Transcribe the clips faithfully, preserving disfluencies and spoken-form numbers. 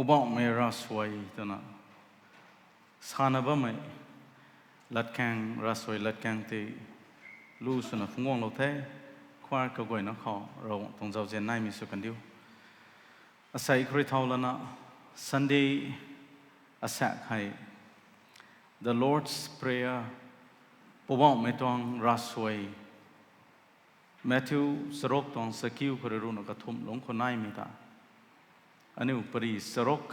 Poubauhmei ravsuai twna sana bammei latkaeng, ravsuai latkaeng tei lu swna phungc guanglou the. Choir kaguayna khou Ravguangc tuang zauzian naimei sw kandiu. Asei khou rui thau lana Sunday asaekc hei The Lord's Prayer, Poubauhmei tuang ravsuai, Matthew charuk tuang chakiu khou rui ruhna kathumh lungc khou naimei ta aniu pari charuk,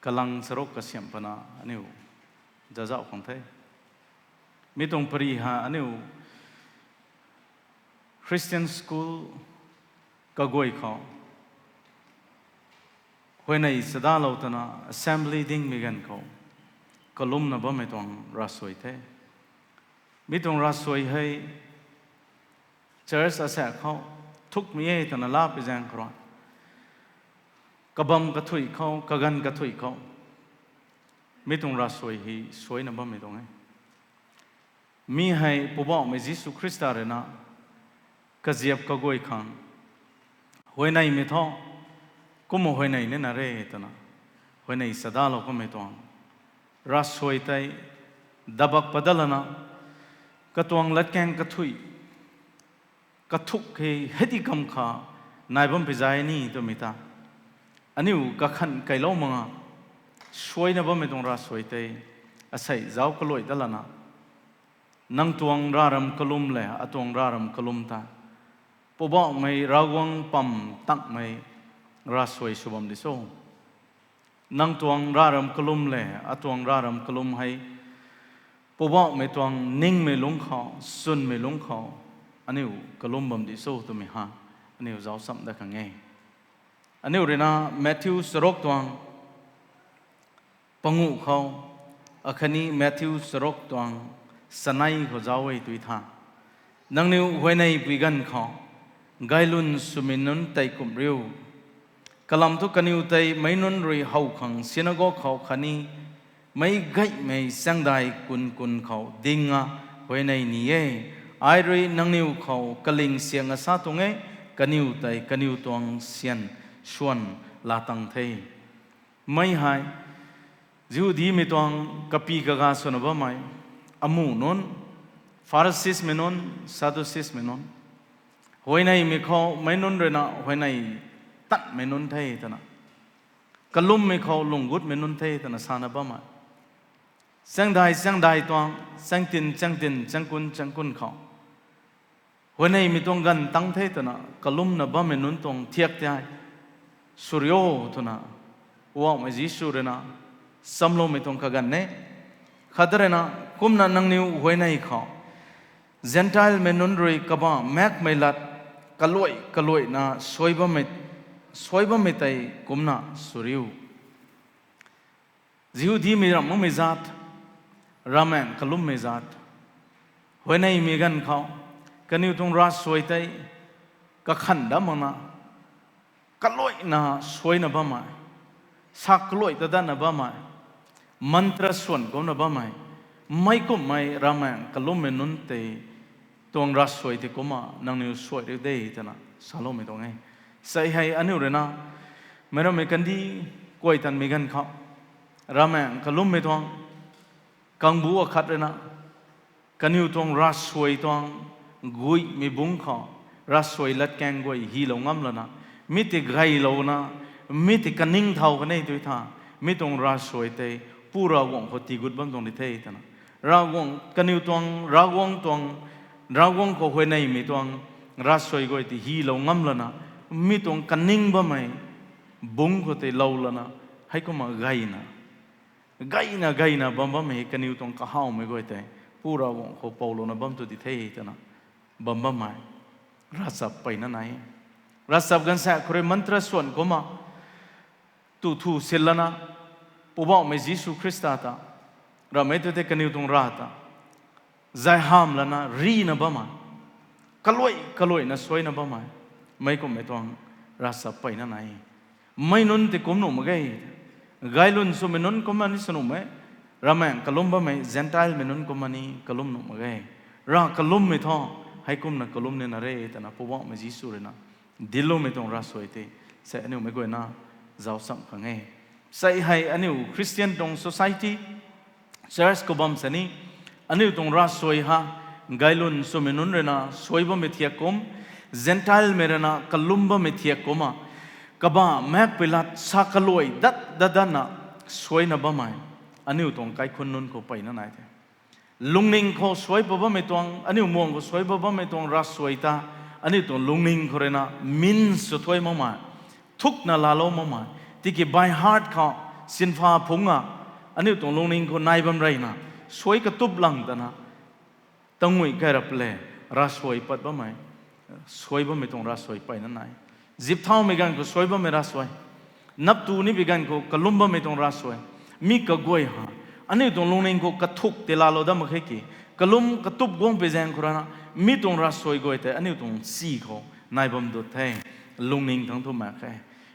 kalang charuk kasiamh pana aniu zazauh khang the. Mi tuang pari ha aniu Christian school kaguay khou huayney chadalou twna assembly dingmei ganv khou kalumna bammei tuang ravsuai the. Mi tuang ravsuai hei church asaekc khou thukmei e twna laa pui zaeng khou rui kabam kathuih khou, kaganv kathuih khou mi tuang ravsuai hei suaina bammei tuang e. Mi hei Poubauhmei Jisu Khrista rui na kaziap kaguay khang huayneymei thu kumna huayney nina re twna huayney chadalou kamei tuang ravsuai tei dabak padalana katuang latkaeng kathuih kathuk hei hei di kam kha nai bam pi zay ni twmei ta aniu kakhanh keylou mak nga suaina bammei tuang ravsuai tei asei zauc kaluai dalana nang tuang raram kalum le atuang raram kalum ta Poubauhmei Ravguangc pam tangmei ravsuai sw bam di cho. Nang tuang raram kalum le atuang raram kalum hei Poubauhmei tuang ningmei lungc khou, chwnmei lungc khou aniu kalum bam di cho twmei ha aniu zauc cham dat khang e. Aniu rui na Matthew charuk tuang panguh khou, akhatni Matthew charuk tuang chanei khou zauc e tui tha, nangniw huayney pui ganv khou gaylwn swmei nunc tei kumh riu. Kalam thu kaniw tei meic nunc rui how khang synagogue khou khatni meic gaymei chaengdai kun kun khou ding a huayney ni e. Ai rui nangniw khou kaling siang a sa tuang e, kaniw tei kaniw tuang syan swan laa tang the. Mei hei Jihudimei tuang kapi kaga swna bammei amuh nunc, Pharisimei nunc, Sadduceesmei nunc, huayneymei khou meic nunc rui na huayney tanmei nunc the twna, kalummei khou lung gutmei nunc the twna sana bammei, chaengdai chaengdai tuang, chaengtin chaengtin, chaengkun chaengkun khou huayneymei tuang ganv tang the twna kalumna bammei nunc tuang thiak tei hei sw rio twna Poubauhmei Jisu rui na chamloumei tuang kaganv e. Khat rui na, kumna nangniw huayney khou Zentelmei nunc rui kabah maekmei lat kaluai kaluaina suai bammei, suai bammei tei kumna sw riu. Jihudimei ramh makmei zat, ravmaengc kalummei zat, huayneymei ganv khou kaniw tuang ravsuai tei kakhanh dat makna kaluaina suaina bammei, sak kaluai ta datna bammei, mantra swan kumna bammei, meic kumhmei ravmaengc kalummei nunc tei tuang ravsuai tei kumna nangniw suai riu de twna saloumei tuang e. Sei hei aniu rui na meic rammei kandih kuay tanmei ganv khou ravmaengc kalummei tuang kangbu akhat rui na kaniw tuang ravsuai tuang guihmei bungc khou ravsuai latkaeng guay hylou ngam lana, mi tei gaylouna, mi tei kaning thau kan e tui tha, mi tuang ravsuai tei Pu Ravguangc khou tiigut bam tuang di the twna, Ravguangc, kaniw tuang Ravguangc tuang, Ravguangc khou huayneymei tuang ravsuai guay tei hylou ngam lana, mi tuang kaning bammei bungc khou tei lou lana, heikumna gayna gayna gayna bam bammei kaniw tuang kahawmei guay tei Pu Ravguangc khou poulouna bam tu di the twna bam bammei ravchap mpeyna nai. Ravchap ganv saekc khou rui mantra swan kumna tu thu sin lana, Poubauhmei Jisu Khrista ta, ramhmei tu tei kaniw tuang Rav ta zay hamh lana rina bammei, kaluai kaluaina suaina bammei, meic kumhmei tuang ravchap mpeyna nai. Meic nunc tei kumc nuh mak ge. Gaylwn swmei nunc kumna ni sw nuh mak e. Ravmaengc kalum bammei Zentelmei nunc kumna ni kalum nuh mak ge. Rav kalummei thu heikumna kalum nina re twna Poubauhmei Jisu rui na dincloumei tuang ravsuai tei sei aniu meic guayna zauc cham khang e. Sei hei aniu Christian tuang society, church khou bam sini, aniu tuang ravsuai ha, gaylwn swmei nunc rui na suai bammei thiak kum, Gentile mei rui na kalum bammei thiak kumna, kabah maekpui lat sa kaluai dat dat datna suaina bammei, aniu tuang kaikhunc nunc khou mpeyna nai the. Lungning khou suai pat bammei tuang, aniu muang khou suai pat bammei tuang ravsuai ta, aniu tuang lungning khou rui na min sw thuai makmei, thukna laalou makmei, tiki by heart khou, sinpha phungc a, aniu tuang lungning khou nai bam reyna, suai katup lang tana, tangui kai rap le, ravsuai pat bammei, suai bammei tuang ravsuai mpeyna nai. Zip thaumei ganv khou suai bammei ravsuai, naptu ni bi ganv khou kalum bammei tuang ravsuai, mi kaguay ha, aniu tuang lungning khou kathuk tei laalou dat mak khe ki, kalum katup guang pui zaeng khou rana, mi tuang ravsuai guay tei aniu tuang si khou nai bam dut the, lungning thangc thu mak khe.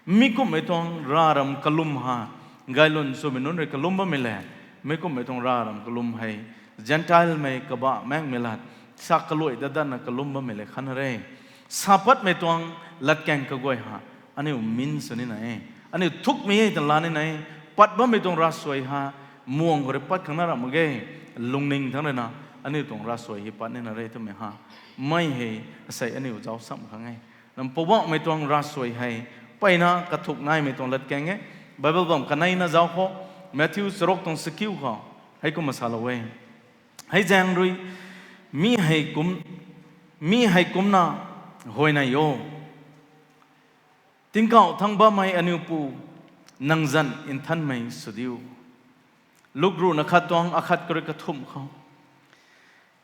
Mi kumhmei tuang ravram kalum ha, gaylwn swmei nunc rui kalum bammei le, mi kumhmei tuang ravram kalum hei, Gentile mei kabah maekmei lat sa kaluai dat datna kalum bammei le khan re. Sa patmei tuang latkaeng kaguay ha, aniu min sw nina e, aniu thukmei e ta laa nina e. Pat bammei tuang ravsuai ha, muang khou rui pat khang na ram mak ge, lungning thangc rui na, aniu tuang ravsuai hei pat nina re twmei ha, mei hei, asei aniu zauc sam khang e. Nam Poubauhmei tuang ravsuai hei, mpeyna kathuk naimei tuang latkaeng e. Bible bam kaneina zauc khou, Matthew charuk tuang sakiu khou, heikumna salou e. Hei zaeng rui, mi hei kum, mi hei kumna huayney o. Tingkauh thangc bammei aniu Pu, nang zanc nthanmei sw diu. Luk ruhna khat tuang akhat khou rui kathumh khou,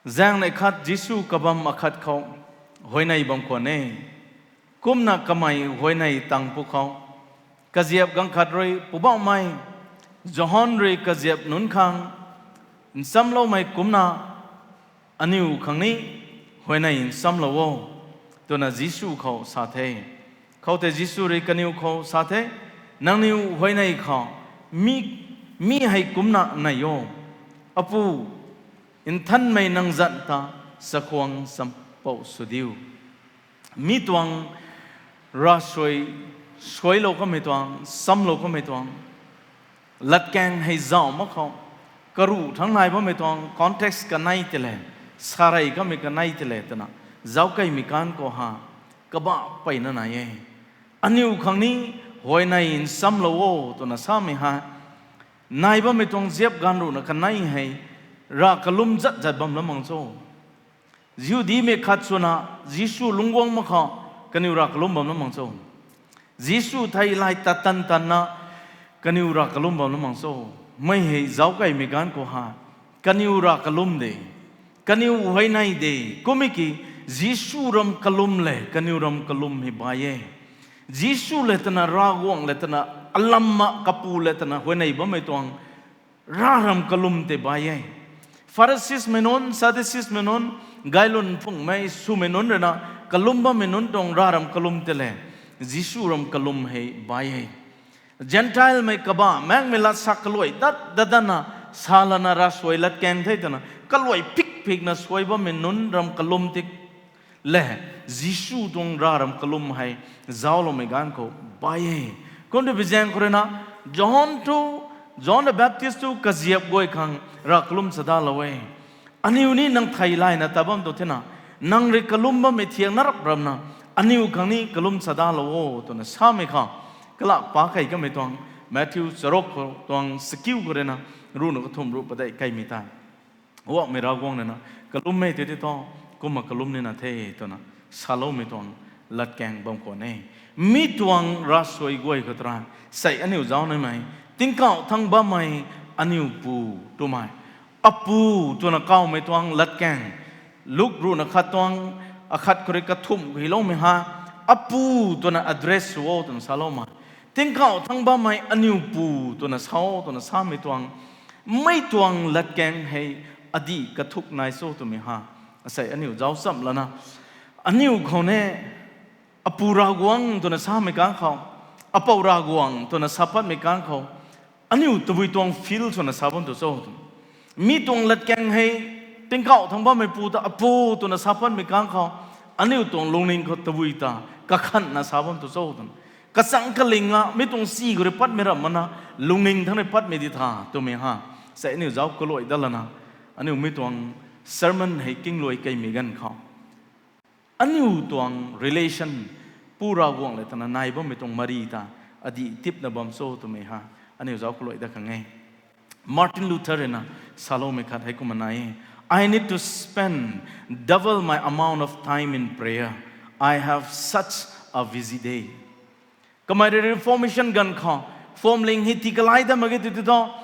zaengnei khat Jisu kabam akhat khou huayney bam khwan e. Kumna kamei huayney tang pwkhou, kaziap ganv khat rui Poubauhmei Johan rui kaziap nunc khang nchamloumei kumcna aniu khang ni huayney nchamlou o, twna Jisu khou sa the. Khoutei Jisu rui kaniw khou sa the, nangniw huayney khou mi, mi hei kumcna ney o, Apu, nthanmei nang zanc ta chakhwang champouh sw diu. Mi tuang ravsuai, suailou kamei tuang, nchamlou kamei tuang latkaeng hei zauh mak khou, karuh thangc nai bammei tuang context kanei tei le, sarei kamei kanei tei le twna, zauckeimei ganv khou ha, kabah mpeyna nai e. Aniu khang ni huayney nchamlou o twna samei ha, nai bammei tuang ziap ganv ruhna kanei hei, rav kalum zat zat bam lam mak cho. Jihudimei khat swna Jisu lungc guang mak khou, kaniw rav kalum bam lam mak cho. Jisu thei lay tat tan tanna, kaniw rav kalum bam lam mak cho. Mei hei zauckeimei ganv khou ha, kaniw rav kalum de, kaniw huayney de, kummei ki Jisu ram kalum le kaniw ram kalum hei bai e. Jisu le twna Ravguangc le twna, alamna kapu le twna huayney bammei tuang ravram kalum tei bai e. Phariseesmei nunc, Sadduceesmei nunc, gaylwn phungmei swmei nunc rui na kalum bammei nunc tuang ravram kalum tei le, Jisu ram kalum hei bai e. Gentilemei kabah maekmei lat sa kaluai dat dat datna, sa lana ravsuai latkaeng the twna kaluai phik phikna suai bammei nunc ram kalum tei le, Jisu tuang ravram kalum hei zaucloumei ganv khou bai e. Kumna bi zaeng khou rui na, John thu, John the Baptist thu kaziap guay khang rav kalum sa dalou e. Aniu ni nang thei layna tat bam tu thena, nang rui kalum bammei thiak na rap ramna, aniu khang ni kalum sa dalou o twna samei khou, kalam pac key kamei tuang, Matthew charuk khou tuang sakiu khou rui na, ruhna kathumh ruh padeih keymei tei, Poubauhmei Ravguangc rui na, kalummei tei tei thu, kumna kalum nina the twna saloumei tuang latkaeng bam khwan e. Mi tuang ravsuai guay khou tei rui, sei aniu zauc nimei, tingkauh thangc bammei aniu Pu twmei, Apu twna kawmei tuang latkaeng, Luk ruhna khat tuang, akhat khou rui kathumh khou hyloumei ha, Apu twna address sw o twna saloumei. Tingkauh thangc bammei aniu Pu twna sa o twna samei tuang, mei tuang latkaeng hei adih kathuk nai cho twmei ha, asei aniu zauc cham lana, aniu khou ni, Apu Ravguangc twna samei ganv khou, Apou Ravguangc twna sa patmei ganv khou, aniu tabui tuang feel swna sa bam tu cho tw. Mi tuang latkaeng hei, tingkauh thangc bammei Pu ta Apu twna sa patmei ganv khou, aniu tuang lungning khou tabui ta kakhanhna sa bam tu cho twna, Kachang kaling a mi tuang si khou rui patmei ramh mana, lungning thangc rui patmei di tha twmei ha. Sei aniu zauc kaluai dat lana, aniu mi tuang sermon hei kingluai keimei ganv khou, aniu tuang relation, Pu Ravguangc le twna nai bammei tuang mari ta adih tipna bam cho twmei ha, aniu zauc kaluai dat khang e. Martin Luther rui na saloumei khat hei kumna nai e, I need to spend double my amount of time in prayer. I have such a busy day. Kamei rui Reformation ganv khou, phwamling hei tii kalai dat mak ge tw tw tho.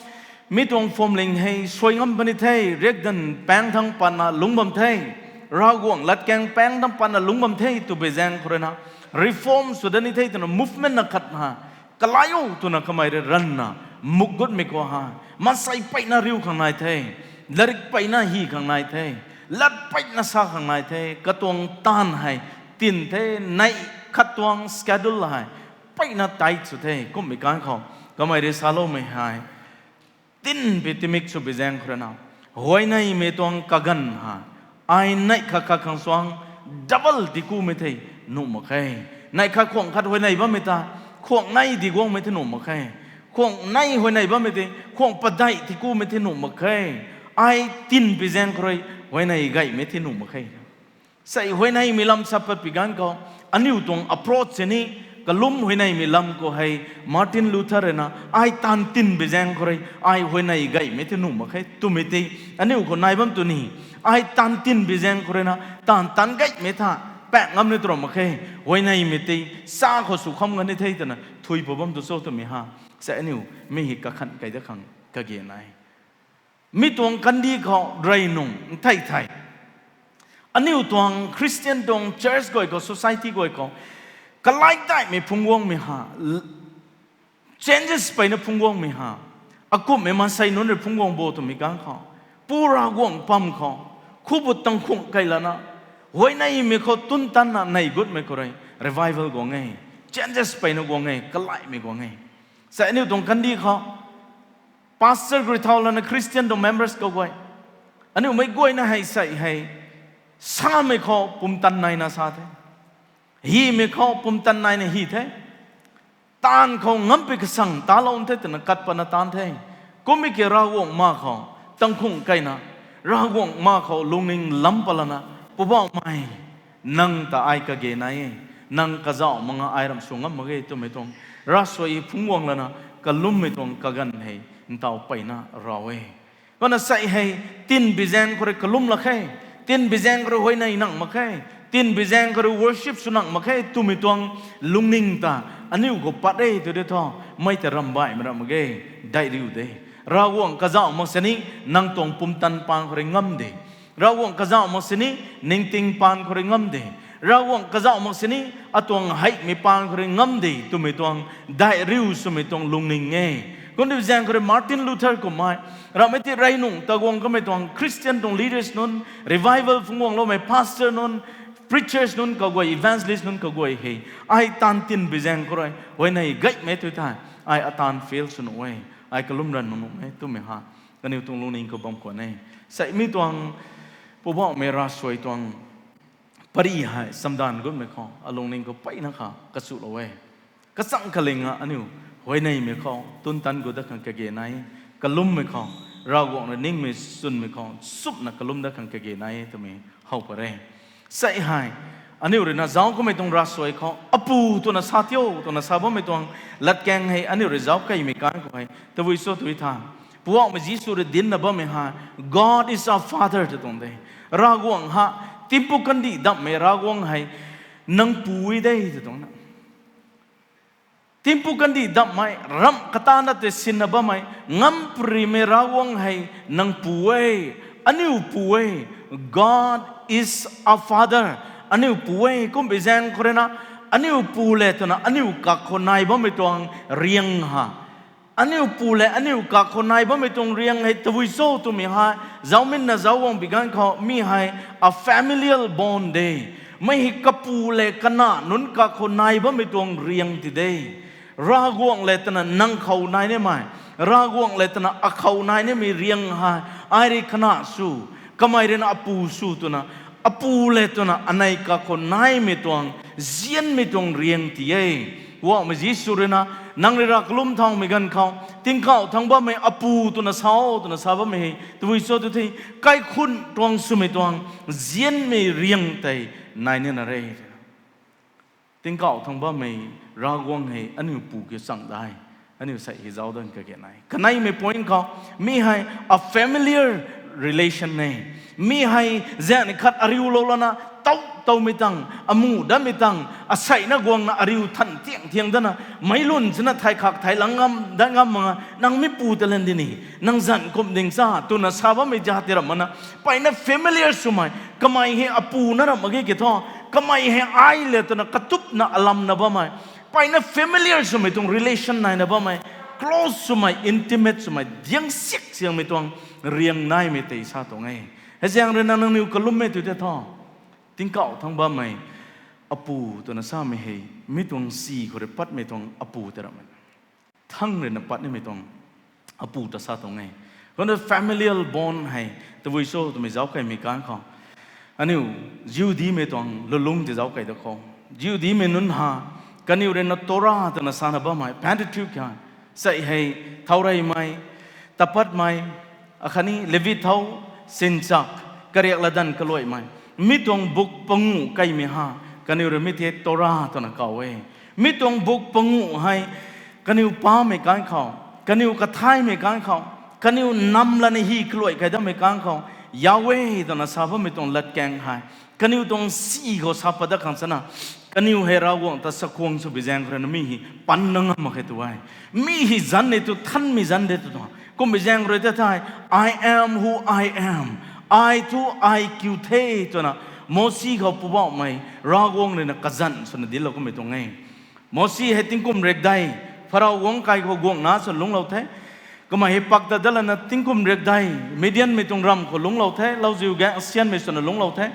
Mi tuang phwamling hei suai ngam puni the, riakdanv paengc thangc patna lungc bam the. Ravguangc latkaeng paengc thangc patna lungc bam the twpui zaeng khou rui na, reform sw dat ni the twna movement na khat ha, kalai o twna kamei rui ranvna, muk gutmei khou ha, maansei peyna riu khang nai the, latrik peyna hy khang nai the, lat peyna sa khang nai the, katuang taanv hei tin the, neih khat tuang schedule hei peyna tight sw the. Kummei ganv khou, kamei rui saloumei hei, tin pi timik sw pi zaeng khou rui na, huayneymei tuang kaganv ha, ai neih khat khat khang suang double di kumei the nuh mak khe. Neih khat khwang khat huayney bammei ta, khwang nei di guangmei the nuh mak khe. Khwang nei huayney bammei tei, khwang padeih di kumei the nuh mak khe. Ai tin pi zaeng khou rui huayney gaymei the nuh mak khe. Sei huayneymei lam sa pat pi ganv khou, aniu tuang approach sini, kalum huayneymei lam khou hei, Martin Luther rui na, ai taanv tin pi zaeng khou rui, ai huayney gaymei the nuh mak khe twmei tei, aniu khou nai bam tw ni, ai taanv tin pi zaeng khou rui na, taanv taanv gaymei tha, paek ngam ni tw ra mak khe, huayneymei tei, sa khou sw kham gan ni the twna, thui pu bam tu cho twmei ha, sei aniu, mi hei kakhan kei dat khang kage nai. Mi tuang kandih khou rey nung nthei thei, aniu tuang Christian tuang church guay khou, society guay khou, kalai daihmei phungc guangmei ha, changes peyna phungc guangmei ha, akumhmei maansei nunc rui phungc guang bo twmei ganv khou, Pu Ravguangc pam khou, khubut tangkhung kei lana, huayneymei khou tun tanna nei gutmei khou rui, revival guang e, changes peyna guang e, kalaimei guang e. Sei aniu tuang kandih khou, pastor gui thau lana Christian tuang members kaguay, aniu mei guayna hei sei hei, samei khou pumtan naina sa the, hymei khou pumtan naina hy the, taanv khou ngampi kasang talou the twna kat patna taanv the. Kummei ki Ravguangc ma khou, tangkhung keina, Ravguangc ma khou lungning lam pat lana, Poubauhmei, nang ta ai kage nai e, nang kazauh mak nga ai ramh sw ngam mak ge twmei tuang, ravsuai phungc guang lana, kalummei tuang kaganv hei, ntaw peyna raw e. Kumna sei hei, tin pi zaeng khou rui kalum lak khe, tin pi zaeng khou rui huayney nang mak khe, tin pi zaeng khou rui worship sw nang mak khe twmei tuang lungning ta, aniu khou pat e tw de thu, mei ta ramh baihmei ramh mak ge, daih riu de. Ravguangc kazauh mak sini, nang tuang pumtan paan khou rui ngam de. Ravguangc kazauh mak sini, ningting paan khou rui ngam de. Ravguangc kazauh mak sini, atuang heimei paan khou rui ngam de twmei tuang, daih riu swmei tuang lungning e. Kumna zaeng khou rui Martin Luther kummei, ramhmei ti rey nung ta guang kamei tuang Christian tuang leaders nunc, revival phungc guangloumei pastor nunc, preachers nunc kaguay, evangelist nunc kaguay hei, ai taanv tin pi zaeng khou rui huayney gaymei tw the, ai ataanv fail sw nuh e, ai kalum ran nuh nuh e twmei ha, kaniw tuang lungning khou bam khwan e. Sei mi tuang, Poubauhmei ravsuai tuang pary hei samdanv gutmei khou alungning khou peyna kha kachuhlou e. Kachang kaling a aniu huayneymei khou tun tan gut dat khang kage nai, kalummei khou, Ravguangc rui ningmei chwnmei khou chumna kalum dat khang kage nai twmei how pat e. Sei hei, aniu rui na zauc kamei tuang ravsuai khou, Apu twna sa tio twna sa bammei tuang latkaeng hei aniu rui zauc keimei kan khou hei tabui cho tw tha, Poubauhmei Jisu rui dincna bammei hei, God is our Father tw tuang de. Ravguangc ha, timpu kandih dammei Ravguangc hei, nang pu e de tw tuang na. Timpu kandih dammei, ramh katana tei sinna bammei, ngamparymei Ravguangc hei, nang pu e, aniu pu e, God is our Father, aniu pu e, kum pi zaeng khou rui na, aniu pu le twna, aniu kakhou nai bammei tuang riang ha. Aniu pu le aniu kakhou nai bammei tuang riang hei tabui cho twmei hei, zaucminna zauc guang pi ganv khou mi hei, a familial bond de. Mei hei kapu le kana nunc kakhou nai bammei tuang riang ti de. Ravguangc le twna nang khou nai nimei, Ravguangc le twna akhou nai nimei riang hei, ai rui kana sw, kamei rui na apu sw twna, apu le twna anei kakhou naimei tuang, zianmei tuang riang ti e. Poubauhmei Jisu rui na, nang rui rav kalum thaumei ganv khou, tingkauh thangc bammei Apu twna sa o, twna sa bammei hei tabui cho tu the, kaikhun tuang swmei tuang, nzianmei riang tei nai nina re. Tingkauh thangc bammei Ravguangc hei aniu pu kiu chang dai, aniu sei hei zauc dan kage nai. Kaneimei point khou, mi hei a familiar relation e. Mi hei zaeng khat ariulou lana, tow towmei tang, amu datmei tang, aseina guangna ariu than tiang tiang dana, meic lun sina thay khak thay lang ngam, dat ngam mak a, nang mi pu ta lan di ni, nang zanc kum ding cha, twna sa bammei jat ti ram mana, mpeyna familiar swmei, kamei hei apu na ram mak ge ki thu, kamei hei ai le twna katupna alamna bammei, mpeyna familiar swmei tuang relation naina bammei, close swmei, intimate swmei, diangsiak siangmei tuang riang naimei tei sa tuang e. Hei zaeng rui na nangniw kalummei tu tei thu, tingkauh thangc bammei Apu twna samei hei, mi tuang si khou rui patmei tuang apu tei ram e. Thangc rui na pat nimei tuang apu ta sa tuang e. Kumna familial bond hei tabui cho twmei zauc kaimei kang khou, aniu Jihudimei tuang lulungc tei zauc kai da khou, Jihudimei nunc ha, kaniw rui na Torah twna sana bammei Pentateuch hei, sei hei, thaureymei, tapatmei, akhatni Levi thau, sinchak, kariak latdanv kaluaimei, mi tuang buk panguh kaimei ha, kaniw rui mi the Torah twna kaw e. Mi tuang buk panguh hei, kaniw pamei kang khou, kaniw kathaymei kang khou, kaniw nam lana hy kaluai kai dammei kang khou, Yahweh twna sa bammei tuang latkaeng hei, kaniw tuang si khou sa pat dat khang sana, kaniw hei Ravguangc ta chakhwang sw bi zaeng khou rui na mi hei panna ngam mak khe tu e. Mi hei zanc e tu, thanmei zanc de tu tuang. Kum bi zaeng khou rui ta thei, I am who I am. Ai thu ai kiu the twna, Mosi khou Poubauhmei Ravguangc rui na kazanc swna dinclou kummei tuang e. Mosi hei tingkum riakdei, Pharaoh guangc kai khou guangna swna lungclou the. Kamei hei pak ta dat lana tingkum riakdei, Midianmei tuang ramv khou lungclou the, lauziu gaeng asianmei swna lungclou the.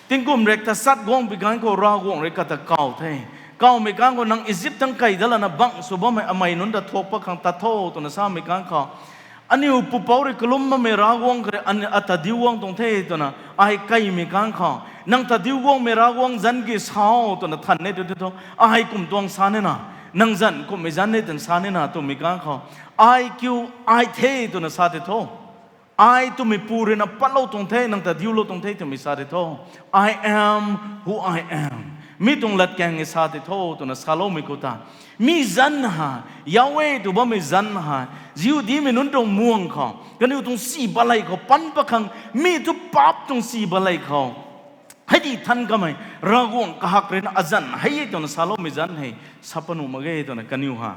Tingkum riak ta sat guangpui kang khou Ravguangc rui kata kaw the. Kawmei kang khou nang Izip thangc kei dat lana bangc sw bammei amei nunc ta thuak pat khang tat tho twna samei kang khou, aniu pupouc rui kalum bammei Ravguangc khou rui ata diu guang tuang the twna, ai keimei kang khou, nang ta diu guangmei Ravguangc zanc ki sa o twna than e tu the thu, ai kum tuang sa nina, nang zanc kumhmei zanc e twna sa nina twmei kang khou, ai kiu, ai the twna sa the tho. Ai twmei pu rui na patlou tuang the, nang ta diulou tuang the twmei sa the tho. I am who I am. Mi tuang latkaeng e sa the tho twna saloumei khou ta, mi zanc ha, Yahweh tw bammei zanc ha, Jihudimei nunc tuang muang khou, kaniw tuang si balei khou pan pat khang, mi thu paap tuang si balei khou, hei di than kamei, Ravguangc kahak rui na azanc hei e twna saloumei zanc hei, sa pat nuh mak ge twna kaniw ha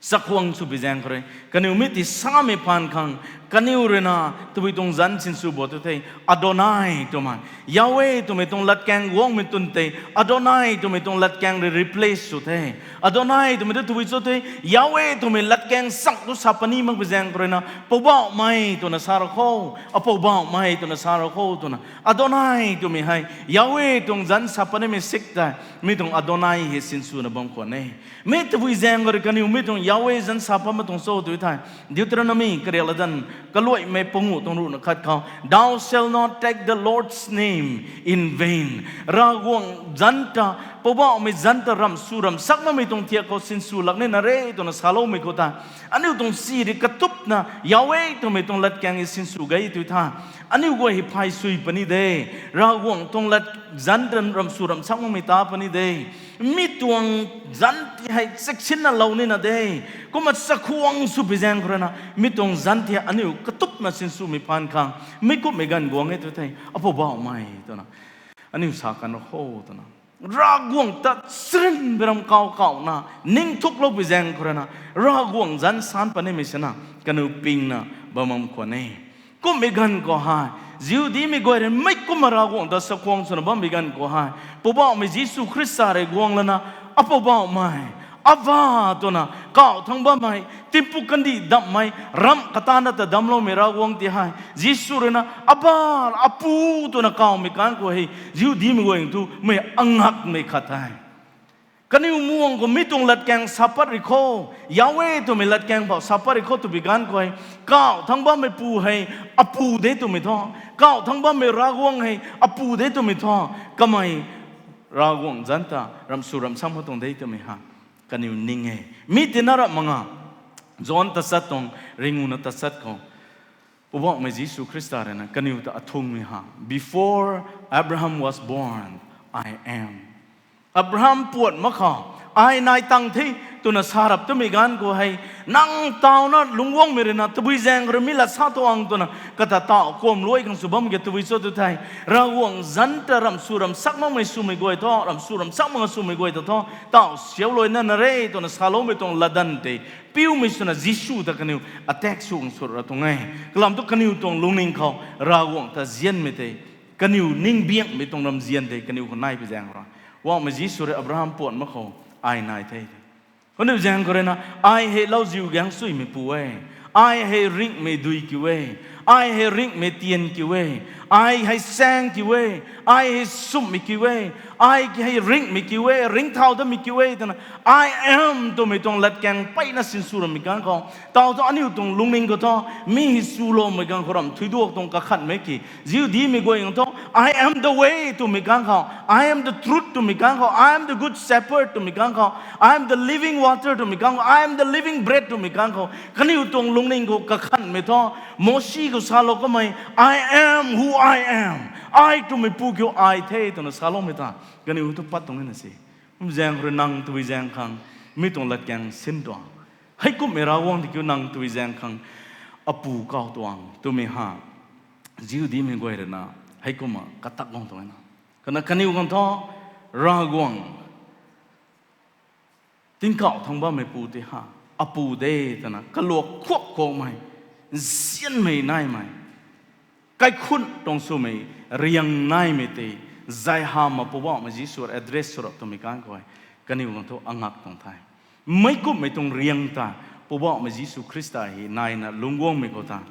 chakhwang sw bi zaeng khou rui, kaniw mi ti samei phaan khang, kaniw rui na tabui tuang zanc sinsw bo tu the, Adonai twmei, Yahweh twmei tuang latkaeng guangmei twn tei, Adonai twmei tuang latkaeng rui replace sw the. Adonai twmei tu tabui cho the, Yahweh twmei latkaeng sang tu sa pat ni mak bi zaeng khou rui na, Poubauhmei twna sa ra kho, Apoubauhmei twna sa ra kho twna, Adonai twmei hei, Yahweh tuang zanc sa pat nimei sik tei, mi tuang Adonai hei sinswna bam khwan e. Mi tabui zaeng khou rui kaniw mi tuang Yahweh zanc sa pat mak tuang cho tu thei, Deuteronomy kariak latdanv kaluaimei panguh tuang ruhna khat khou, Thou shalt not take the Lord's name in vain. Ravguangc zanc ta, Poubauhmei zanc ta ramh sw ramh sak makmei tuang thiak khou sinsw lak nina re twna saloumei khou ta, aniu tuang si rui katupna Yahweh twmei tuang latkaeng e sinsw ge tu tha, aniu guay hei phay sui pat ni de. Ravguangc tuang lat zanc ta ramh sw ramh sak makmei ta pat ni de. Mi tuang zanc ti hei cheksinna lou nina de. Kumna chakhwang sw bi zaeng khou rui na, mi tuang zanc ti aniu katupna sinswmei phaan khang, mi kumhmei ganv guang e tu thei, Apoubauhmei twna, aniu sa kan ra kho twna, Ravguangc ta srin biram kaw kawna ningthukloupui zaeng khou rui na, Ravguangc zanc san pat nimei sina, kaniw pingna bam bam khwan e. Kumhmei ganv khou hei, Jihudimei guay rui mei kumna Ravguangc ta chakhwang swna bammei ganv khou hei, Poubauhmei Jisu Khrista rui guang lana, Apoubauhmei, Ava twna kaw thangc bammei, tingpuk kandih damhmei, ramh katana ta damcloumei Ravguangc ti hei, Jisu rui na, Aba, Apu twna kawmei kang khou hei, Jihudimei guay thu mei angakmei khat the. Kaniw muang khou mi tuang latkaeng sa pat ri kho, Yahweh twmei latkaeng phou sa pat ri kho twbi ganv khou hei, kaw thangc bammei pu hei Apu de twmei thu, kaw thangc bammei Ravguangc hei Apu de twmei thu, kamei Ravguangc zanc ta ramh sw ramh sak mak tuang de twmei ha. kaniw ning e. Mi tina rap manga. John tachat tuang ringuna tachat khou Poubauhmei Jisu Khrista rui na kaniw ta athungmei ha, Before Abraham was born, I am. Abraham puat mak khou, ai nai tang the, twna sa rap twmei ganv khou hei, nang tawna lungc guangmei rui na tabui zaeng khou rui mi lat sa tuang twna kata taw kuam luai khang sw bam ge tabui cho tu thei, Ravguangc zanc ta ramh sw ramh sak makmei swmei guay tho, ramh sw ramh sak mak swmei guay ta tho, taw siau luai na na re twna saloumei tuang latdanv tei piumei swna Jisu ta kaniw attack sw khang sw ra tuang e. Kalam thu kaniw tuang lungning khou Ravguangc ta nzianmei tei, kaniw ning biakmei tuang ramzian tei kaniw khou nai pi zaeng ra. Poubauhmei Jisu rui Abraham puat mak khou, ai nai the. Kaniw zaeng khou rui na, ai hei lauziu gaeng suimeipu e, ai hei ringhmei dui kiu e, ai hei ringhmei tian kiu e, ai hei saeng kiu e, ai hei sumhmei kiu e, ai hei ringhmei kiu e, ringcthau datmei kiu e twna, I am twmei tuang latkaeng mpeyna sinsw rammei ganv khou, taw thu aniu tuang lungning khou thu, mi hei swloumei ganv khou ramh thuiduak tuang kakhanhmei ki, Jihudimei guay khang thu, I am the way twmei ganv khou, I am the truth twmei ganv khou, I am the good shepherd twmei ganv khou, I am the living water twmei ganv khou, I am the living bread twmei ganv khou, kaniw tuang lungning khou kakhanhmei thu, Mosi khou salou kamei, I am who I am, ai twmei pu kiu ai the twna saloumei ta, kaniw thu pat tuang e na se. Kum zaeng khou rui nang tabui zaeng khang, mi tuang latkaeng sin tuang, heikumhmei Ravguangc tei kiu nang tabui zaeng khang, apu kaw tuang twmei ha, Jihudimei guay rui na, heikumna katak guang tuang e na. Kana kaniw khang thu, Ravguangc, tingkauh thangc bammeipu tei ha, apu de twna kaluak khuak khuakmei, nzianmei naimei, kaikhun tuang swmei, riang naimei tei, zay hamhna Poubauhmei Jisu address sw rap twmei ganv khou, kaniw khang thu angak tuang the. Meic kumhmei tuang riang ta, Poubauhmei Jisu Khrista hei naina lungc guangmei khou ta,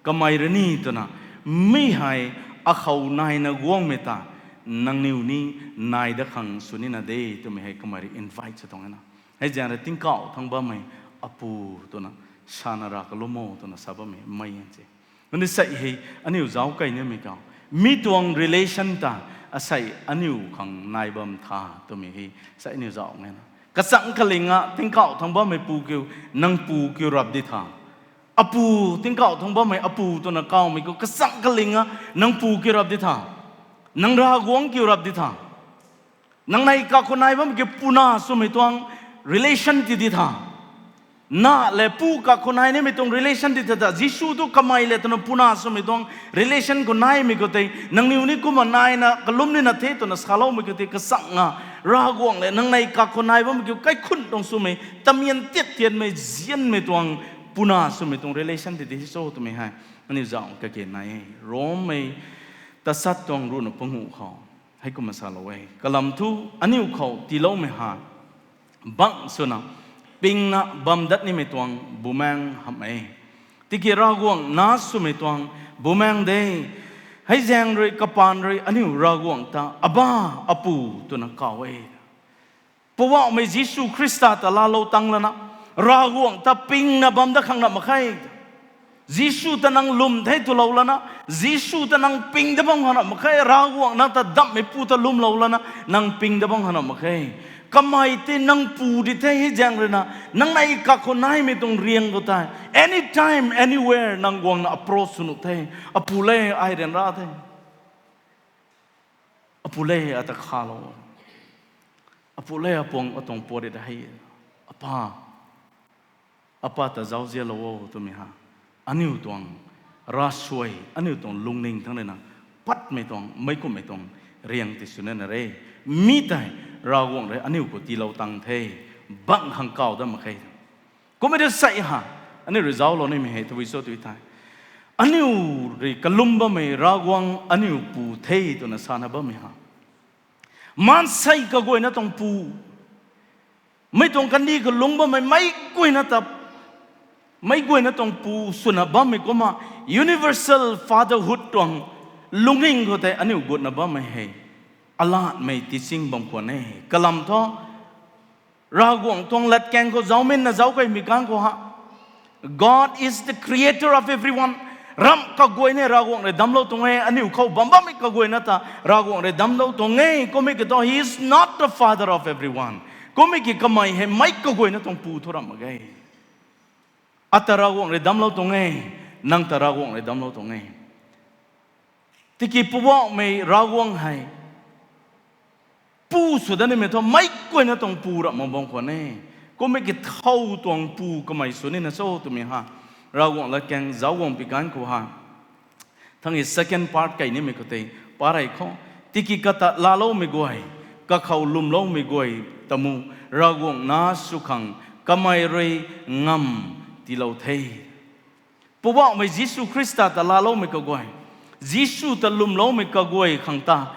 kamei rui ni twna, mi hei akhou naina guangmei ta, nangniw ni nai dat khang sw nina de twmei hei kamei rui invite sw tuang e na. Hei zaeng rui tingkauh thangc bammei apu twna sana ra kalum o twna sa bammei mei e se. Nani sei hei aniu zauc kei nimei khou, mi tuang relation ta, asei aniu khang nai bam tha twmei hei sei aniu zauc nge na. Kachang kaling a tingkauh thangc bammeipu kiu, nang pu kiu rap di tha. Apu, tingkauh thangc bammei apu twna kawmei khou kachang kaling a nang pu kiu rap di tha. Nang Ravguangc kiu rap di tha. Nang nei kakhou nai bammei kiu puna swmei tuang relation ti di tha. Na le pu kakhou nai nimei tuang relation ti tha ta. Jisu tu kamei le twna puna swmei tuang relation khou naimei khou tei, nangniw ni kumna naina kalum nina the twna saloumei khou tei kachang a, Ravguangc le nang nei kakhou nai bammei kiu kaikhun tuang swmei, tamian tiat tianmei, nzianmei tuang, puna swmei tuang relation ti di cho twmei hei aniu zauc kage nai e. Rommei tasat tuang ruhna panguh khou heikumna salou e. Kalam thu aniu khou tiiloumei ha, bangc swna pingna bam dat nimei tuang bumaengc hamh e. Tiki Ravguangc na swmei tuang bumaengc de. Hei zaeng rui kapaan rui aniu Ravguangc ta Aba, Apu twna kaw e. Poubauhmei Jisu Khrista ta laalou tang lana, Ravguangc ta pingna bam dat khang na mak khe. Jisu ta nang lwm the twlou lana, Jisu ta nang ping dat bam khang na mak khe. Ravguangc nang ta damhmeipu ta lwmlou lana, nang ping dat bam khang na mak khe. Kamei tei nang pu di the hei zaeng rui na, nang nei kakhou naimei tuang riang khou tei, anytime, anywhere nang guangna approach sw nuh the. Apu le, ai ryanra the. Apu le, ata khalou. Apu le, apuang atuang puat ri da hei. Apa, apa ta zauzianlou o twmei ha, aniu tuang ravsuai, aniu tuang lungning thangc rui na patmei tuang, meic kumhmei tuang riang ti sw nina re. Mi tei Ravguangc rui aniu khou tiilou tang the, bangc khang kaw dat mak khe. Kummei ta sei ha, aniu rui zauclou nimei hei tabui cho tu thei, aniu rui kalum bammei Ravguangc aniu pu the twna sana bammei ha, maansei kaguayna tuang pu, mei tuang kandih khou lungc bammei meic guayna ta, meic guayna tuang pu swna bammei kumna, universal fatherhood tuang lungning khou tei aniu gutna bammei hei alatmei teaching bam khwan e. Kalam thu, Ravguangc tuang latkaeng khou zauminna zauc keymei ganv khou ha, God is the creator of everyone. Ramh kaguay ni Ravguangc rui damclou tuang e, aniu khou bam bammei kaguayna ta Ravguangc rui damclou tuang e. Kummei kiu thu, He is not the father of everyone. Kummei ki kamei hei meic kaguayna tuang pu thu ramh mak ge. Ata Ravguangc rui damclou tuang e, nang ta Ravguangc rui damclou tuang e. Tiki Poubauhmei Ravguangc hei pu sw dat nimei thu meic kaguayna tuang pu ramh mak bam khwan e. Kummei ki thow tuang pu kamei sw nina cho twmei ha, Ravguangc latkaeng zauc guang pi ganv khou ha, thang e second part kei nimei khou tei, pa rey khou, tiki kata laaloumei guay, kakhou lwmloumei guay ta mu, Ravguangc nac sw khang kamei rui ngamv tiilou the. Poubauhmei Jisu Khrista ta laaloumei kaguay, Jisu ta lwmloumei kaguay khang ta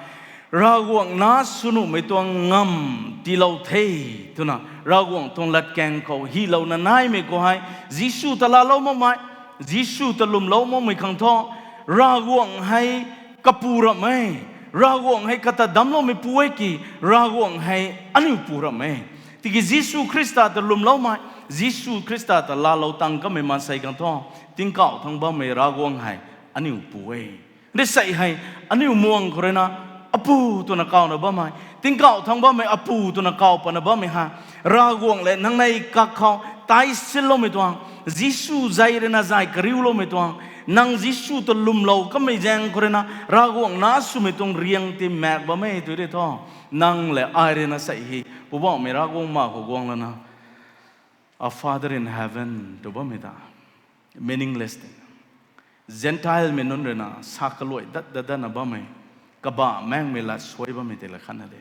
Ravguangc nac sw nuhmei tuang ngamv tiilou the, twna Ravguangc tuang latkaeng khou hylouna naimei khou hei, Jisu ta laalou makmei, Jisu ta lwmlou makmei khang thu, Ravguangc hei kapu ramh e. Ravguangc hei kata damcloumei pu e ki, Ravguangc hei aniu pu ramh e. Tiki Jisu Khrista ta lwmloumei, Jisu Khrista ta laalou tang kamei maansei khang thu, tingkauh thang bammei Ravguangc hei aniu pu e. Ri sei hei, aniu muang khou rui na, Apu, twna kawna bammei, tingkauh thang bammei Apu twna kaw patna bammei hei, Ravguangc lev nangnei kak khou tei sinloumei tuang, Jisu zay rui na zay kariuloumei tuang, nang Jisu ta lwmlou kamei zaeng khou rui na Ravguangc nac swmei tuang riang ti maek bam e tu di thu, nang lev ai rui na sei hei Poubauhmei Ravguangc ma khou guang lana, Our Father in Heaven tw bammei ta meaningless te. Gentilemei nunc rui na sa kaluai dat dat datna bammei, kabah maengmei lat suai bammei tei la khatna de.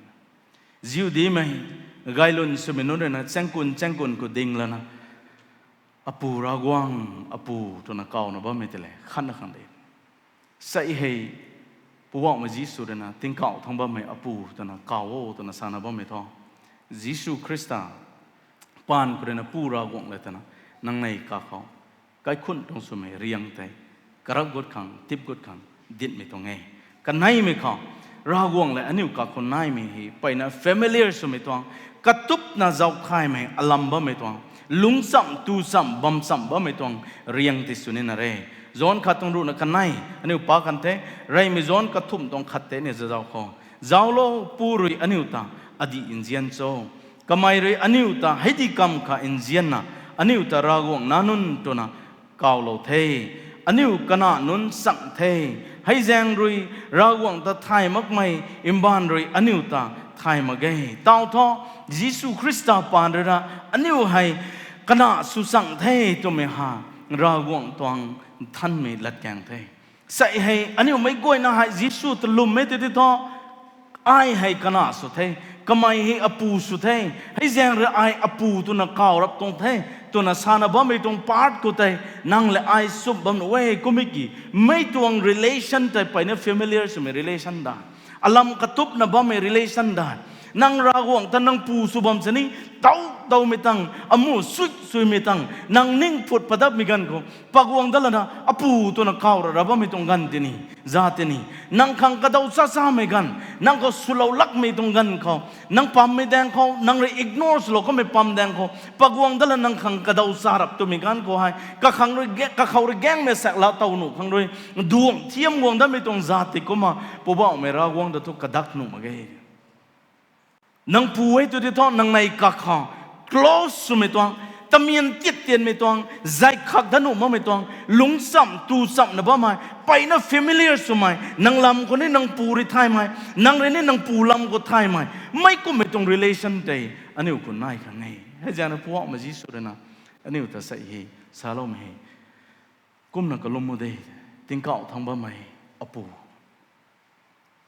Jihudimei, gaylwn swmei nunc rui na chaengkun chaengkun khou ding lana, Apu Ravguangc, Apu, twna kawna bammei tei le khatna khang de. Sei hei, Poubauhmei Jisu rui na tingkauh thang bammei Apu twna kaw o twna sana bammei thu, Jisu Khrista paan khou rui na Pu Ravguangc lev twna nangnei kak khou kaikhunc tuang swmei riang tei karap gut khang, tip gut khang ditmei tuang e. Kaneimei khou, Ravguangc lev aniu kak khou naimei hei mpeyna familiar swmei tuang, katupna zauc thaymei alam bammei tuang, lungcham tucham bamcham bammei tuang riang tei sw nina re. John khat tuang ruhna kanei aniu pa kan the, reymei John kathumh tuang khat tei ni zazauc khou, Zauclo, Pu rui aniu ta adih nzian cho. Kamei rui aniu ta heidi kamv kha nzianna, aniu ta Ravguangc nac nunc twna kawlou the. Aniu kanac nunc chang the. Hei zaeng rui Ravguangc ta thay makmei mbaanv rui aniu ta thay mak ge. Tau thu, Jisu Khrista paan rui na aniu hei kanac sw chang the twmei ha, Ravguangc tuang nthanmei latkaeng the. Sei hei aniu meic guayna hei Jisu ta lwm e tei tei thu, ai hei kanac sw the, kamei hei Apu sw the, hei zaeng rui ai Apu twna kaw rap tuang the, twna sana bammei tuang part khou tei, nang lev ai sumh bam nuh e. Kummei ki, mei tuang relation tei mpeyna familiar swmei relation da, alam katupna bammei relation da. Nang Ravguangc ta nang pu sw bam sini, dau daumei tang, amu sui suimei tang, nang ning phut padapmei ganv khou, paguang dat lana Apu twna kaw ra ra bammei tuang ganv tini, za tini, nang khang kadaw cha chamei ganv, nang khou swlou lakmei tuang ganv khou, nang pammei daeng khou, nang rui ignore swlou kamei pam daeng khou, paguang dat lana nang khang kadaw cha rap twmei ganv khou hei, kakhang rui ge-, kakhou rui gaengmei saek la tow nuh khang rui, duang thiam guang datmei tuang za tei kumna, Poubauhmei Ravguangc ta thu kadak nuh mak ge. Nang pu e tei tei thu, nangnei kak khou close swmei tuang, tamian tiat tianmei tuang, zay khak dat nuh makmei tuang, lungcham tuchamna bammei, mpeyna familiar swmei, nang lam khou ni nang pu rui thaymei, nang rui ni nang pu lam khou thaymei, mei kummei tuang relation tei aniu khou nai khang e. Hei zaeng rui Poubauhmei Jisu rui na aniu ta sei hei saloumei hei, kumna kalum o de, tingkauh thang bammei Apu,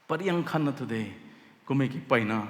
pariang khatna thu de, kummei ki mpeyna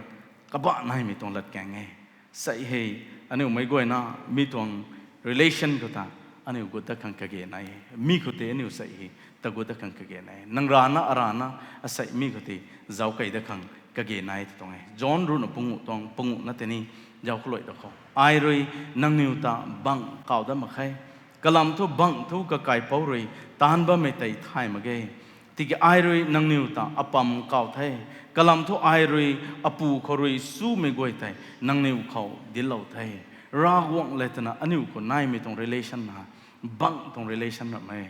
kabah naimei tuang latkaeng e. Sei hei, aniu meic guayna mi tuang relation khou ta, aniu gut dat khang kage nai e. Mi khou tei aniu sei hei, ta gut dat khang kage nai e. Nang rana, arana, asei mi khou tei, zauc kei dat khang kage nai e ta tuang e. John ruhna panguh tuang, panguhna tei ni, zauc kaluai da khou. Ai rui nangniw ta bangh kaw dat mak khe. Kalam thu bangh thu kakaipouc rui taanc bammei tei thay mak ge. Tiki ai rui nangniw ta apam kaw the. Kalam thu ai rui Apu khou rui chumei guay tei nangniw khou dinclou the. Ravguangc le twna aniu khou naimei tuang relation ha, bangh tuang relation ramh e.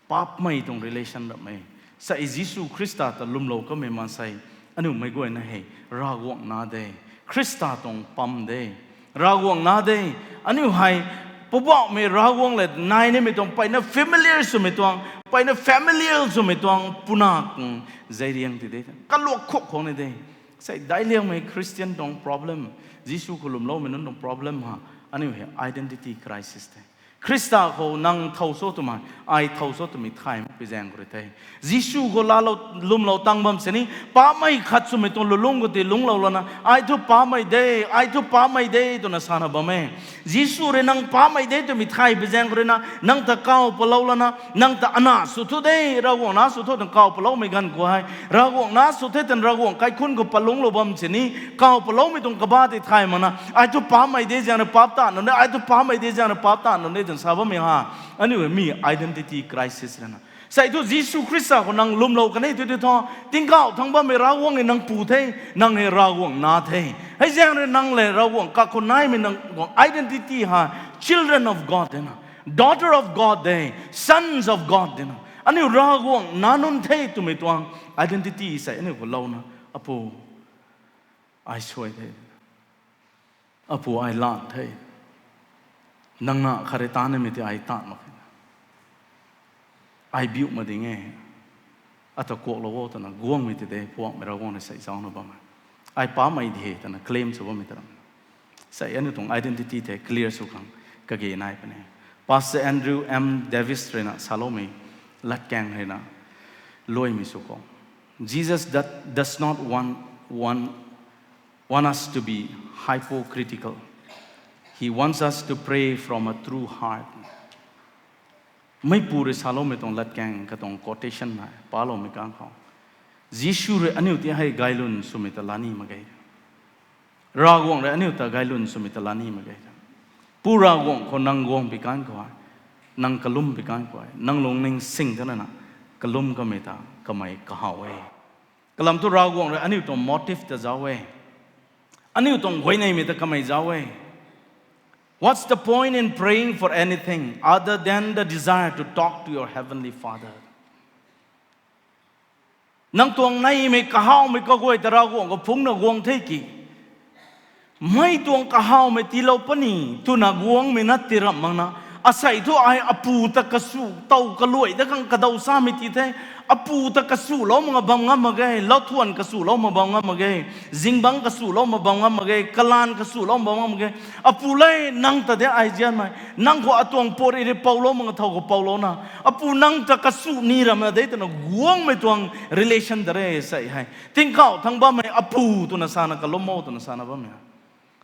Paapcmei tuang relation ramh e. Sei Jisu Khrista ta lwmlou kamei maansei, aniu meic guayna hei Ravguangc nac de, Khrista tuang pam de, Ravguangc nac de. Aniu hei Poubauhmei Ravguangc le nai nimei tuang mpeyna familiar swmei tuang, mpeyna familiar swmei tuang puna kung zei riang ti de, kaluak khuk khou ni de. Sei daic liangmei Christian tuang problem, Jisu khou lwmloumei nunc tuang problem ha, aniu hei identity crisis the. Khrista khou nang thow cho twmei, ai thow cho twmei thay makpui zaeng khou rui the. Jisu khou laalou, lwmlou tang bam sini, pamei khat swmei tuang lulungc khou tei lungclou lana, ai thu pamei de, ai thu pamei de twna sana bam e. Jisu rui nang pamei de twmei thay pui zaeng khou rui na, nang ta kaw palou lana, nang ta ana sw thu de, Ravguangc nac sw thu twna kaw paloumei ganv khou hei, Ravguangc nac sw the twna Ravguangc kaikhunc khou palungclou bam sini, kaw paloumei tuang kaba tei thay makna, ai thu pamei de zaeng rui paap ta nunc de, ai thu pamei de zaeng rui paap ta nunc de twna sa bammei ha. Aniu hei mi identity crisis rana. Sei thu Jisu Khrista khou nang lwmlou kan e tu tu thu, tingkauh thangc bammei Ravguangc hei nang pu the, nang hei Ravguangc nac the. Hei zaeng rui nang le Ravguangc kakhou naimei nang guang identity ha, children of God de na, daughter of God de, sons of God de na. Aniu Ravguangc nac nunc the twmei tuang identity sei aniu khou louna, Apu, ai suai the. Apu, ai lan the. Nang na khat rui ta nimei tei ai taan mak khe. Ai biu ma ding e. Ata kuaklou o twna guangmei tei de, Poubauhmei Ravguangc rui sei zaucna bam e. Ai pamei de twna claim sw bammei ta ram. Sei aniu tuang identity tei clear sw khang kage nai puni. Pastor Andrew M Davis rui na saloumei latkaeng rui na luaimei sw khou, Jesus that does not want, want, want us to be hypocritical. He wants us to pray from a true heart. Meipu rui saloumei tuang latkaeng katuang quotation hei paloumei kang khou, Jisu rui aniu tei hei gaylwn swmei ta la ni mak ge. Ravguangc rui aniu ta gaylwn swmei ta la ni mak ge. Pu Ravguangc khou nang guang pi kan khou, nang kalum pi kan khou, nang lungning sing tana na kalum kamei ta kamei kahaw e. Kalam thu Ravguangc rui aniu tuang motive ta zauc e. Aniu tuang huayneymei ta kamei zauc e. What's the point in praying for anything other than the desire to talk to your heavenly Father? Nang tuang neymei kahawmei kaguay ta Ravguangc khou phungcna guang the ki, mei tuang kahawmei tiilou puni twna guangmei na tiramh makna, asei thu ai apu ta kasu tow kaluai dat khang kadaw samei ti the, apu ta kasulou mak bam ngam mak ge, lauthuan kasulou mak bam ngam mak ge, zingbangc kasulou mak bam ngam mak ge, kalaan kasulou mak bam ngam mak ge. Apu le, nang ta de ai zianmei, nang khou atuang pary rui poulou mak thow khou poulouna, Apu nang ta kasu ni ramna de twna guangmei tuang relation ta re sei hei. Tingkauh thangc bammei apu twna sana kalum o twna sana bammei.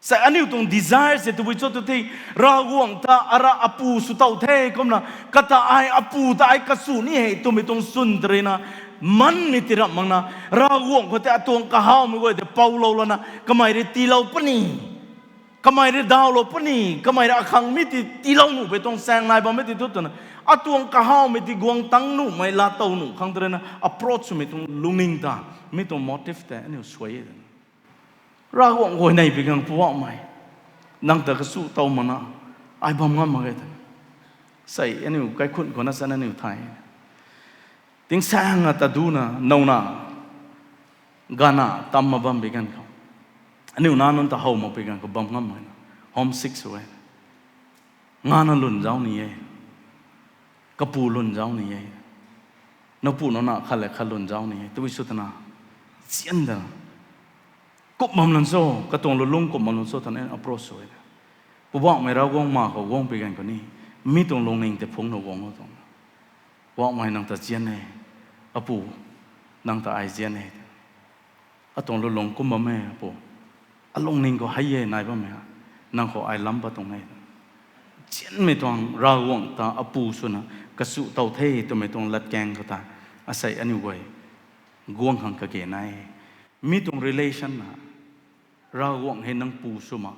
Sei aniu tuang desire se tabui cho tu the, Ravguangc ta ara apu sw tow the kumna, kata ai apu ta ai kasu ni hei twmei tuang swn ta rui na, manmei tiramh makna, Ravguangc khou tei atuang kahawmei guay tei poulou lana, kamei rui tiilou puni, kamei rui dawlou puni, kamei rui akhang mi ti tiilou nuh pei tuang saeng nai bammei ti thu twna, atuang kahawmei ti guang tang nuhmei laa tow nuh khang ta rui na approach swmei tuang lungning ta, mi tuang motive tei aniu suai e. Ravguangc guay nei pi khang Poubauhmei, nang ta kasu tow makna, ai bam ngam mak ge ta. Sei aniu kaikhunc khou na sana aniu thay, tingsaeng a ta duna nowna gana tam mak bam pi ganv khou, aniu nac nunc ta how mak pi ganv khou bam ngam mak na, homesick sw e. Ngana lwn zauc ni e, kapu lwn zauc ni e, napu nowna khat le khat lwn zauc ni e, tabui sw twna, zian da, kum bam lan cho, katuang lulung kum bam lan cho twna approach sw e. Poubauhmei Ravguangc ma khou guang pi ganv khou ni, mi tuang lungning tei phungcna guang o tuang, Poubauhmei nang ta zian e, apu, nang ta ai zian e. Atuang lulung kum bam e apu, alungning khou hei e nai bammei ha, nang khou ai lam pat tuang e. Zianmei tuang Ravguangc ta apu swna kasu tow the twmei tuang latkaeng khou ta, asei aniu guay guang khang kage nai. Mi tuang relation na, Ravguangc hei nang pu sw mak,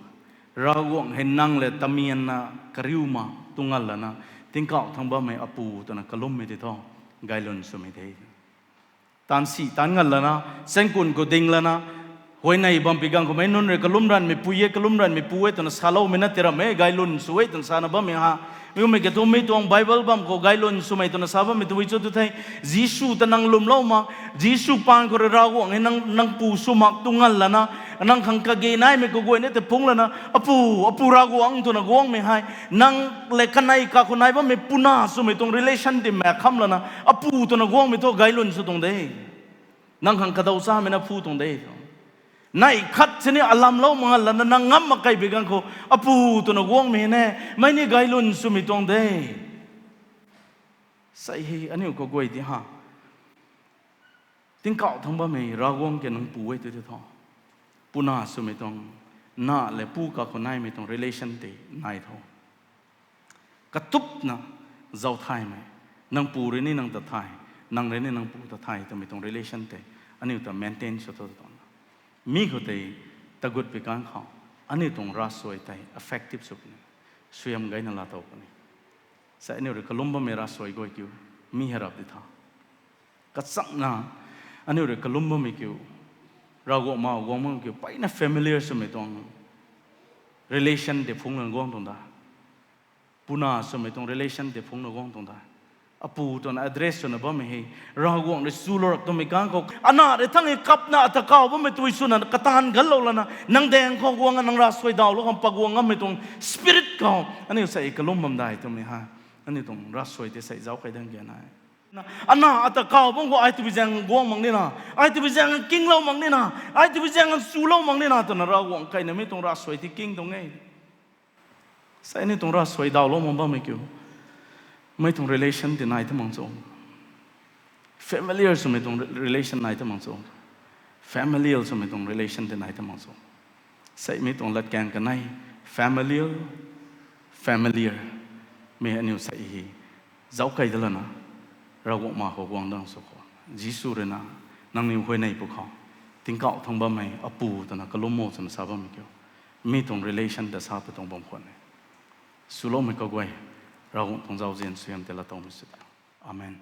Ravguangc hei nang le tamianna kariu mak tu ngal lana, tingkauh thangc bammei apu twna kalummei tei thu, gaylwn swmei the. Taanv si taanv ngal lana, saengkun khou ding lana, Huayney bam pi ganv khou mei nunc rui kalum ranvmei pui e, kalum ranvmei pu e twna saloumei na ti ram e, gaylwn sw e twna sana bammei ha. Mi kummei katuang mi tuang Bible bam khou gaylwn swmei twna sa bammei tei cho tu the. Jisu ta nang lwmlou mak, Jisu paan khou rui Ravguangc hei nang, nang pu sw mak tu ngan lana, nang khang kage naimei kaguay ni ta phungc lana, Apu, Apu Ravguangc twna guangmei hei, nang le kanei kakhou nai bammei puna swmei tuang relation ti mak kham lana, Apu twna guangmei thu gaylwn sw tuang de. Nang khang kadaw chamei na phu tuang de. Neih khat sini alamlou mak ngan lana nang ngam mak kei pi ganv khou, Apu twna guangmei ne, mei ni gaylwn swmei tuang de. Sei hei aniu kaguay ti ha. Tingkauh thangc bammei Ravguangc ke nang pu e tu ti tho. Puna swmei tuang, na le pu kakhou naimei tuang relation tei nai tho. Katupna zauc thaymei, nang pu rui ni nang ta thay, nang rui ni nang pu ta thay twmei tuang relation tei aniu ta maintain sw tho tuang. Mi khou tei tagut pi ganv khou, aniu tuang ravsuai tei effective sw puni, suaihiam gayna laatow puni. Sei aniu rui kalum bammei ravsuai guay kiu, mi hei rap di tha. Kachakna, aniu rui kalum bammei kiu, Ravguangc ma guang bammei kiu, mpeyna familiar swmei tuang relation tei phungc lana guang tuang da. Puna swmei tuang relation tei phungc lana guang tuang da. Apu twna address swna bammei hei, Ravguangc rui chulou rap twmei ganv khou, ana rui thang hei kapna ata kaw bammei tei swna kataanv ganlou lana, nang daeng khou guang, nang ravsuai dawlou khang paguang ngammei tuang spirit khou aniu sei kalum bam dai twmei ha. Aniu tuang ravsuai tei sei zauc kei dang ge nai. Ana ata kaw bam khou ai tabui zaeng guang mak nina, ai tabui zaeng kinglou mak nina, ai tabui zaeng chulou mak nina twna Ravguangc kaina mi tuang ravsuai tei king tuang e. Sei aniu tuang ravsuai dawlou mak bammei kiu, mei tuang relation tei nai ta mak cho. Familiar swmei tuang re-, relation nai ta mak cho. Familial swmei tuang relation tei nai ta mak cho. Sei mi tuang latkaeng kanei, familial, familiar. Mi aniu sei hei zauc kei da lana, Ravguangc ma khou guang dang sw khou, Jisu rui na, nangniw huayney pwkhou, tingkauh thangc bammei Apu twna kalum o twna sa bammei kiu, mi tuang relation ta sa pui tuang bam khwan e. Swloumei kaguay, Ravguangc tuang zauzian suaihiam tei laatowmei sw ta. Amen.